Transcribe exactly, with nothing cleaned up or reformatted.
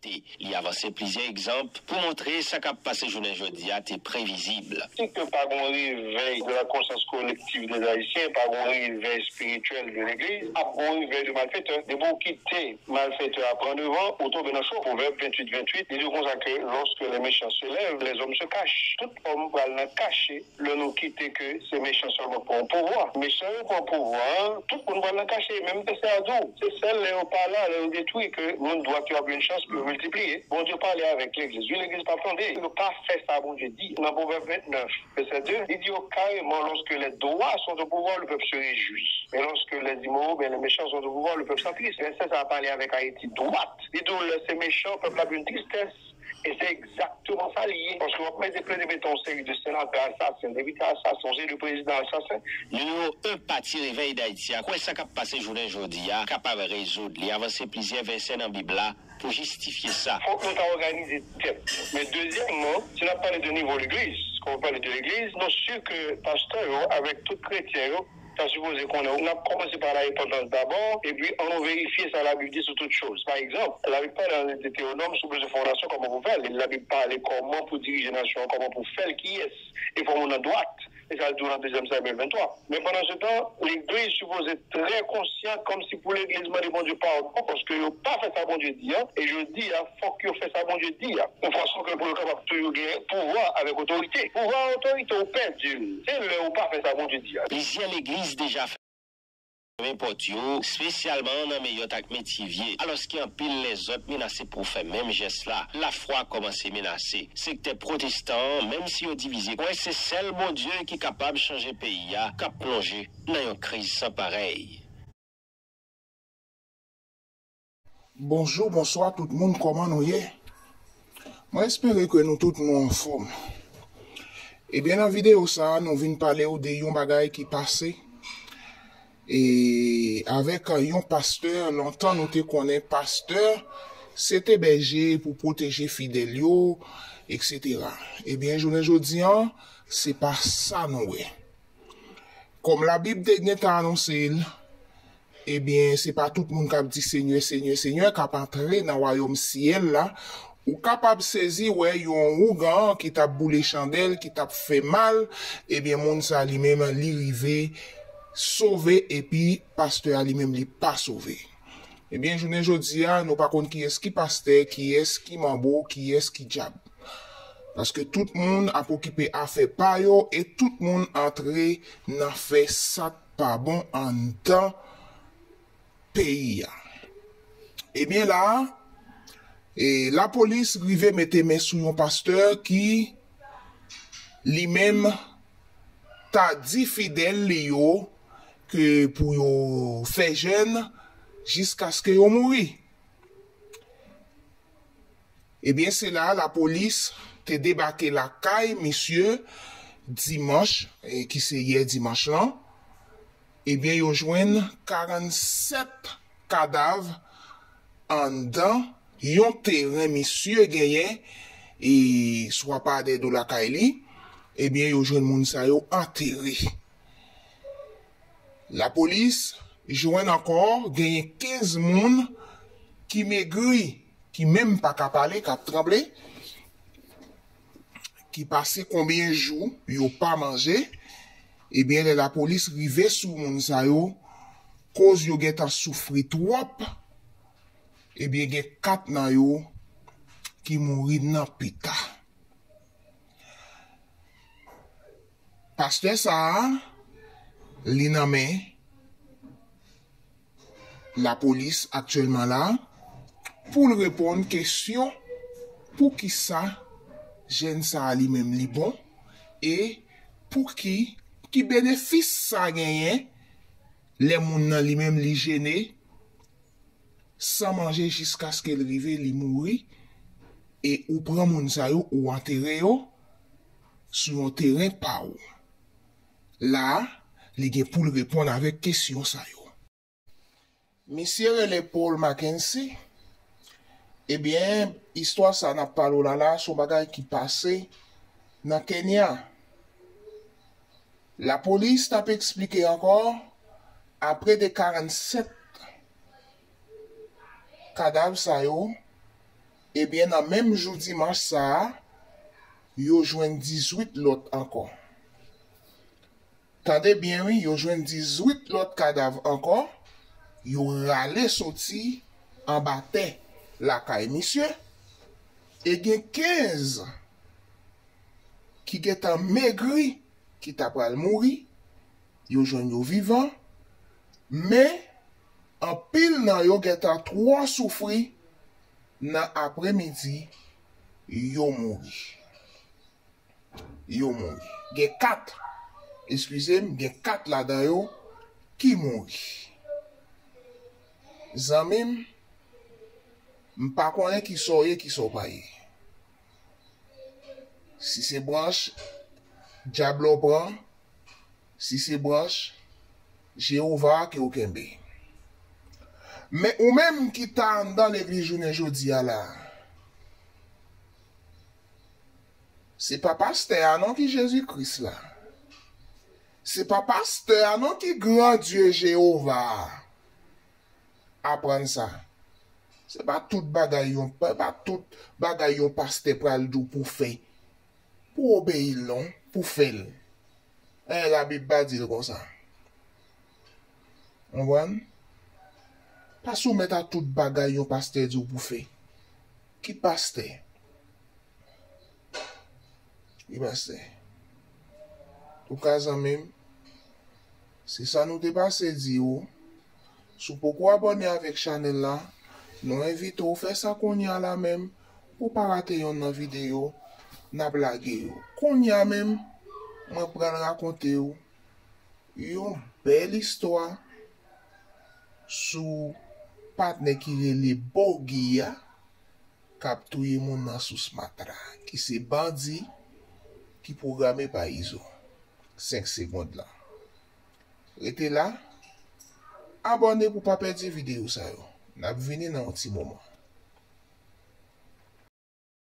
Li avanse plizyè egzanp pou montre sa k ap pase jounen jodi a te previzib. Si ke pa gen yon revèy de la konsyans kolektif dè Ayisyen, pa gen yon revèy espirityèl de legliz, ap gen yon revèy de malfetè. Depi w kite malfetè a pran devan, ou tonbe nan cho. Pwovèb venntuit venntuit, li di konsa ke lorsque les méchants se lèvent, les hommes se cachent. Tout òm pral nan kache lè nou kite ke se mechan sèlman k pran pouvwa. Mechan yo pran pouvwa a, tout moun pral nan kache, menm pastè a tou. Se sèl lè yo pa la, lè yo detwi, ke moun dwat yo ap jwenn chans pou yo miltipliye. Bondye pale avèk legliz. Wi, legliz p ap tande. Yo pa fè sa Bondye di. Nan Pwovèb vennèf, vèsè de, li di yo kareman, lorsque les droits sont au pouvoir, le peuple se réjouit. Mais lorsque les immoraux, ben, les méchants sont au pouvoir, le peuple s'attriste. Vèsè sa a pale avèk Ayiti dwat. Li di w lè se mechan, pèp la ap jwenn tristès. E se egzakteman sa li ye. Paske w ap mete plede mete yon seri de senatè asasen, depite asasen, yon seri de prezidan asasen. Nimewo en pati Revèy Dayiti a kwè sa k ap pase jounen jodi a kapab rezoud li avanse plizyè vèsè nan Bib la pou jistifye sa. Fòk nou ta òganize tèt nou. Men dezyèmman, si n ap pale de nivo legliz, kan w pale de legliz, nou si ke pastè yo avèk tout kretyen yo ta sipoze konnen, n ap kòmanse pa la repantans dabò, epi ann nou verifye sa Labib di sou tout choz. Pa egzanp, Labib pale nan Detewonòm sou bezwen fondasyon, kòman pou fè l. Labib pale kòman pou dirije nasyon an, kòman pou fè l, kiyès, e fò moun nan dwat. E sa l di w nan dezyèm Samyèl venntwa. Men pandan se tan, legliz sipoze trè konsyan, kòmsi pou legliz mande Bondye padon, paske yo pa fè sa Bondye di a, e jodi a, fòk yo fè sa Bondye di a. Yon fason ke pou yo kapab toujou gen pouvwa avèk otorite. Pouvwa ak otorite, ou pèdi l. Se lè ou pa fè sa Bondye di a. Plizyè legliz deja fèmen pòt yo, espesyalman nan Meyòt ak Metivye, alòske anpil lèzòt menase pou fè menm jès la. Lafwa kòmanse menase. Sektè pwotestan an, menm si yo divize, kwè se sèl Bondye ki kapab chanje peyi a, k ap plonje nan yon kriz san parèy. Bonjou, bonswa tout moun, kòman nou ye? Mwen espere ke nou tout nou anfòm. Ebyen, nan videyo sa a, nou vin pale w de yon bagay ki pase, e, avèk yon pastè. Lontan nou te konnen pastè se te bèje pou pwoteje fidèl yo, etsetera. Ebyen, jounen jodi a, se pa sa nou wè. Kòm Labib te gentan anonse l, ebyen, se pa tout moun k ap di Senyè, Senyè, Senyè k ap antre nan wayòm syèl la. Ou kapab sezi wè yon ougan ki t ap boule chandèl, ki t ap fè mal, ebyen, moun sa li menm, li rive sove, epi pastè a li menm, li pa sove. Ebyen, jounen jodi a, nou pa konn kiyès ki pastè, kiyès ki manbo, kiyès ki dyab. Paske tout moun ap okipe afè pa yo e tout moun antre nan fè sa k pa bon anndan peyi a. Ebyen la, e, lapolis rive mete men sou yon pastè ki li menm ta di fidèl li yo ke pou yo fè jèn jiskaske yo mouri. Ebyen, se la lapolis te debake lakay misye dimanch, e, ki se yè dimanch lan. Ebyen, yo jwenn karannsèt kadav anndan yon teren misye genyen, e, swa pa dèyè do lakay li. Ebyen, yo jwenn moun sa yo antere. Lapolis jwenn ankò genyen kenz moun ki megri, ki menm pa ka pale, k ap tranble, ki pase konbyen jou yo pa manje. Ebyen, lè lapolis rive sou moun sa yo, koz yo gentan soufri twòp, ebyen, gen kat nan yo ki mouri nan pita. Pastè sa a, li nan men lapolis aktyèlman la pou l reponn kesyon poukisa jèn sa a li menm li bon e pou ki, ki benefis sa genyen lè moun nan li menm li jene san manje jiskaske l rive li mouri, e ou pran moun sa yo, ou antere yo sou yon teren pa w. La a, li gen pou l reponn avèk kesyon sa yo. Misye rele Paul Mackenzie. Ebyen, istwa sa n ap pale w la la, se yon bagay ki pase nan Kenya. Lapolis t ap eksplike ankò, apre de karannsèt kadav sa yo, Ebyen, nan menm jou dimanch sa a, yo jwenn dizuit lòt ankò. Tande byen wi, yo jwenn dizuit lòt kadav ankò, yo rale soti anba tè lakay misye, e gen kenz ki gentan megri, ki ta pral mouri, yo jwenn yo vivan, men anpil nan yo gentan twò soufri, nan apremidi, yo mouri. Yo mouri. Gen kat, eskize m, gen kat ladan yo ki mouri. Zanmi m, m pa konnen kisa w ye, kisa w pa ye. Si se branch dyab la w pran, si se branch Jewova ke w kenbe. Men ou menm ki ta anndan legliz jounen jodi a la, se pa pastè a non ki Jezi Kris la. Se pa pastè a non ki gran Dye Jewova a. Aprann sa. Se pa tout bagay yon, pa, pa tout bagay yon pastè pral di w pou fè, pou w obeyi l non, pou fè l. Eh, Labib pa di l konsa. Konprann? Pa soumèt a tout bagay yon pastè di w pou fè. Ki pastè? Ki pastè? Antouka zanmi m, se sa nou te pase di w. Si w poko abòne avèk chanèl la, nou envite w fè sa kounye a la menm pou w pa rate yonn nan videyo n ap lage yo. Kounye a menm, mwen pral rakonte w yon bèl istwa sou patnè ki rele Bògi a, k ap touye moun nan Sous Matra, ki se bandi ki pwograme pa Izo. Senk segond la. Rete la, abòne pou w pa pèdi videyo sa yo. N ap vini nan yon ti moman.